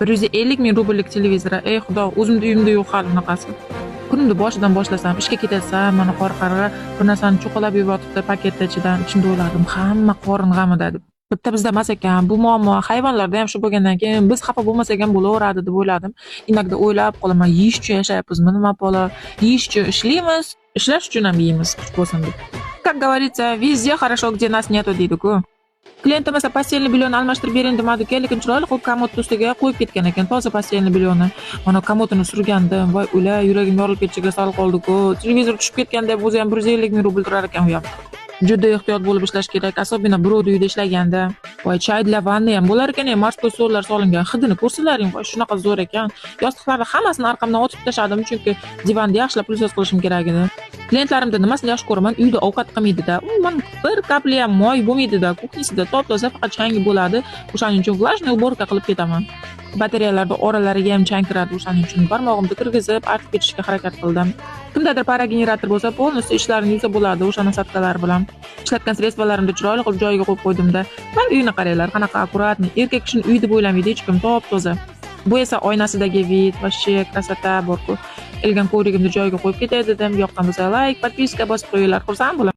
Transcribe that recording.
150 000 rubllik televizor. Ey Xudo, o'zimni uyimda yo'q hali unaqasi. Kunimni boshidan boshlasam, ishga ketasam, mana qor qarg'a bir narsani cho'qilab yeyotibdi paketni ichidan. Ichimda o'ylardim, hamma qorin g'amida deb. Bitta bizda emas ekan bu muammo, hayvonlarda ham shu bo'lgandan keyin biz xafa bo'lmasak ham bo'laveradi deb o'yladim. Иногда o'ylab qolaman, yeyish uchun yashayapmizmi nima bola? Yeyish uchun ishlaymiz, ishlash uchun ham yeymiz, kuch bo'lsin deb. Как говорится, везде хорошо, где нас нету, deydi-ku. Klientim esa постельный бельё ni almashtirib bering demadi-ku, lekin chiroyli qilib komodni ustiga qo'yib ketgan ekan toza постельный бельё ni. Mana komodini surgandim, voy o'lay, yuragim yorilib ketishiga sal qoldi-ku. Televizor tushib ketgan deb, o'zi ham 150 000 rubl turar ekan u ham. Juda ehtiyot bo'lib ishlash kerak, особенно birovni uyida ishlaganda. Voy, чай для ванны ham bo'lar ekan, морской соль lar solingan. Hidini ko'rsalaring, voy, shunaqa zo'r ekan. Yostiqlarni hammasini orqamdan otib tashladim, chunki divanni yaxshilab пылесос qilishim kerak edi. Klientlarimda nimasini yaxshi ko'raman, uyda ovqat qilmaydida. Umuman bir капля ham moy bo'lmaydida, кухня sida top-toza, faqat changi bo'ladi. O'shaning uchun влажный уборка qilib ketaman. Batareyalarda oralariga ham chang kiradi, o'shaning uchun barmog'imni kirgizib, artib ketishga harakat qildim. Kimdadir парогенератор bo'lsa, полностью ishlarini yuvsa bo'ladi o'sha насадка lar bilan. Ishlatgan средство larimni chiroyli qilib joyiga qo'yib qo'ydimda. Mana uyini qaranglar, qanaqa аккуратный. Erkak kishini uyi deb o'ylamaydi hech kim, top-toza. Bu esa oynasidagi вид, вообще красота bor-ku. Ilgan коврик imni joyiga qo'yib ketay dedim. Yoqqan bo'lsa, like, подписка bosib qo'yinglar. Xursand bo'laman.